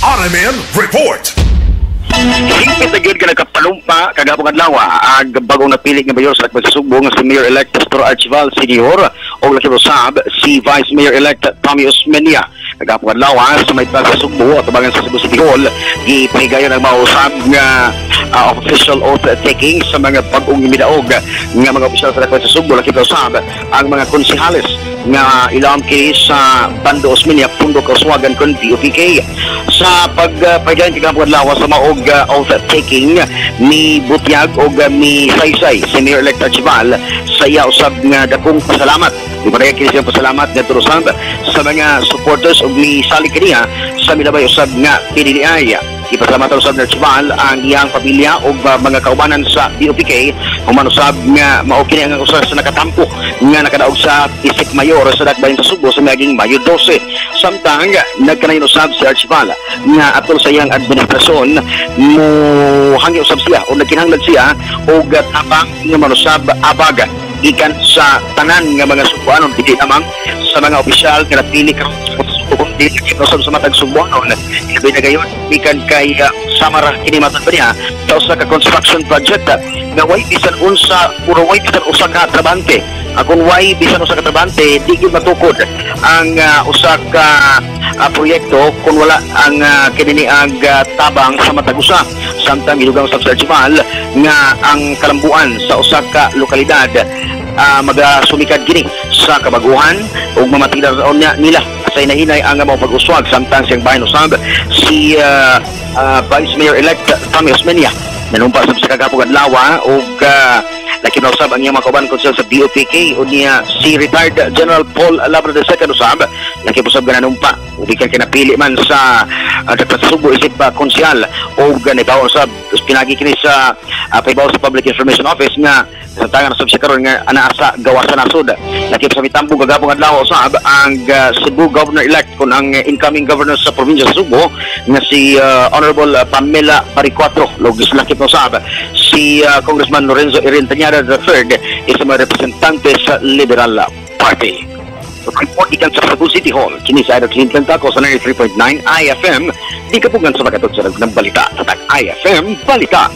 RMN Report. Hingpit na gyud ka nagkapalumpa kagahapon adlaw ang bagong napili nga mayor sa Dakbayan sa Sugbo nga si Mayor-elect Pastor Archival Senior o lakip usab si Vice Mayor-elect Tommy Osmeña. Kagahapon adlaw sa may plaza sa Sugbo, atubangan sa Cebu City Hall, gipahigayon ang mausab nga official oath taking sa mga bag-ong midaog nga mga opisyal sa Dakbayan sa Sugbo, lakip usab ang mga konsehales nga ilawom kini sa Bando Osmeña, Pundo Kauswagan kon BOPK. Sa pagpahigayon kagahapon adlaw sa maog oath taking, ni butyag og ni saysay si Mayor-elect Archival sa iya usab nga dakong pasalamat. Ipadayag kini siyang pasalamat ngadto usab sa mga supporters ug ni salig kaniya sa milabay usab nga PDDI. Ipasalamatan usab ni Archival ang iyang pamilya ug mga kaubanan sa BOPK human usab nga mao kini ang usa sa nakatampo nga nakadaog sa isip mayor sa Dakbayan sa Sugbo sa miaging Mayo 12. Samtang nagkanayon usab si Archival nga atol sa iyang administrasyon mo hangyo usab siya o nagkinahanglan siya og tabang nga manusab abag gikan sa tanan nga mga Sugboanon, dili lamang sa mga opisyal nga napili karon kundi usab sa matag Sugboanon, labi na gayon gikan kay sama ra kini matod pa niya sa usa ka construction project nga way bisan unsa puro way bisan usa ka trabante. Kung way bisan usa ka trabante, di gyud matukod ang usa ka proyekto kung wala ang kini ang tabang sa matag usa. Samtang gidugang usab sa Archival nga ang kalambuan sa usa ka lokalidad magasumikad kini sa kabaguhan ug mamatilan niya nila sa hinahinay ang mga pag-uswag. Samtang siyang bahin usab si Vice Mayor-elect Tommy Osmeña nanumpa sab sa kagahapon adlaw ug lakip na usab ang iyang mga kauban konseho sa BOPK o niya si retired General Paul Labra II usab lakip usab nga nanumpa ug bikan kay napili man sa Dakbayan sa Sugbo isip konsehal ug nibaw usab pinagi kini sa pahibaw sa Public Information Office nga samtangan usab siya karon nga anaa sa gawas sa nasod. Lakip sa mitambong kagahapon adlaw usab ang Cebu Governor-elect kun ang incoming governor sa probinsya sa Subo nga si Honorable Pamela Baricuatro, logis lakip na usab si Congressman Lorenzo Erin Tañada III, isa mga representante sa Liberal Party. Report gikan sa Cebu City Hall, kini sa Idol Clinton Taco sa 93.9 IFM, di kapugan sa makatod sa ng balita. Tatak IFM Balita.